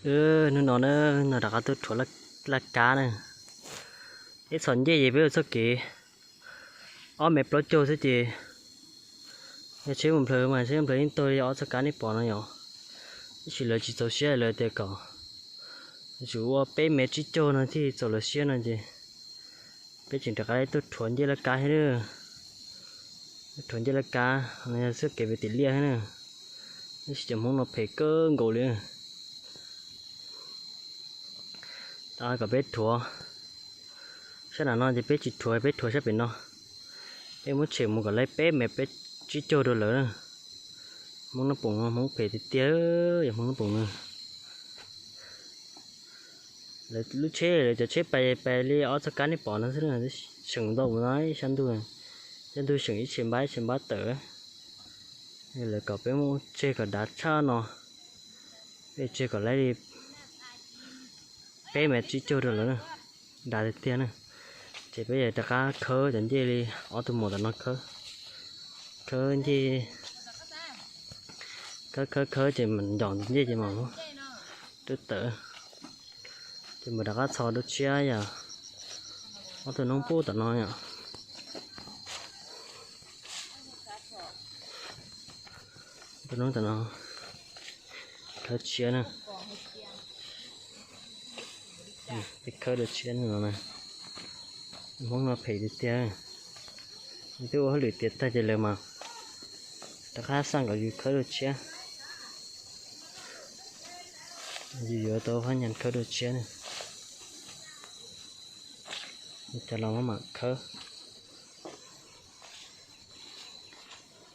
Hnub no na, no rov qab tuaj rhuav laj kab na. Ib txhom ncej ces peb ua txoj kev ob mev plaub caug xwb ces yog tsheb mus nplhawv mas tsheb mus nplhawv yeej taug li ob txoj kab nej pom no yom. Tab sis lawv tsis txaus siab, lawv tias kom yuav tsum ua peb mev tsib caug no thiaj txaus lawv siab no ces peb tseem rov qab tuaj rhuav ncej laj kab thiab. Rhuav ncej laj kab no yog txoj kev pem tim liaj thiab na. Tab sis cov Hmoob no phem kawg nkaus li. Kom peb rhuav sab nram no ces peb tsis rhuav, peb rhuav sab pem no. Peb muab tshem mus kom laib peb mev peb tsib caug rau lawm na. Hmoob Nab Poom no Hmoob phem tiag tiag, yog Hmoob Nab Poom no. Lawv lub tsheb, lawv cov tsheb pais pais li ob txoj kab nej pom no xwb, seem ntau mus no, xya ntuj, xya ntuj seem ib tshee npab ib tshee npab tawm. Lawv kom peb muab tseg kom dav tshaj no, peb tseg kom laib li peb mev tsib caug rau lawm na, dav tiag tiag na. Ces peb yuav rov qab khawb cov ncej li ob tug muam tom no khawb, khawb ncej, khawb khawb khawb ces ncaum ncej ces mam twb tawm. Ces mus rov qab txhos dua tshiab yom, ob tug noob pub tom no yom. Tus noob tom no khawb tshiab na, peb khawb dua tshiab no na. Hmoob no phem tiag tiag, yus twb ua hauj lwm tiav tag ces lawv mas rov qab xaj kom yus khawb dua tshiab. Yus yuav tau phab nyas khawb dua tshiab na. Cov los maj mam khawb,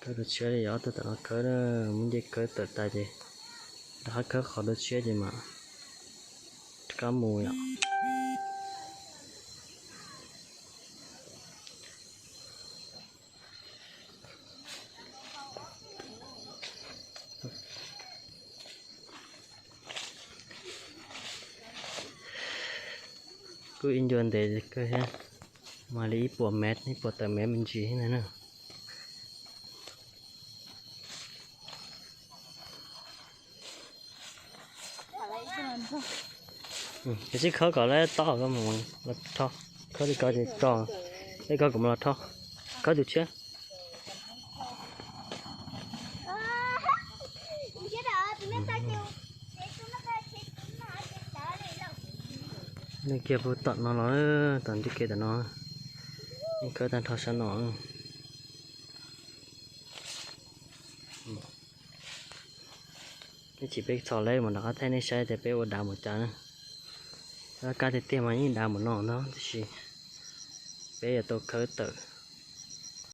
khawb dua tshiab li ob tug tom no khawb, muab ncej khawb tawm tas ces rov qab khawb qhov dua tshiab ces mam rov qab mus yom. Kuj ib ncua ntev kawg thiab, mas li ib puas mev, ib puas tawm mev me ntsis thiab ntag na. Ces sib khawb kom lawv tob koj mus los rho, khawb li ko ces tso, li ko kuv mus los rho, khawb tus tshiab. Nws kiag puag tom no los, tom ncej kev tom no, yeej khawb tag nrho sab no. Nej chim peb txhos lawm mas rov qab thaij nej saib tias peb ua dav mus cas na. Laj kab tiag tiag mas yeej dav mus no ntag, tab sis peb yuav tau khawb tawm.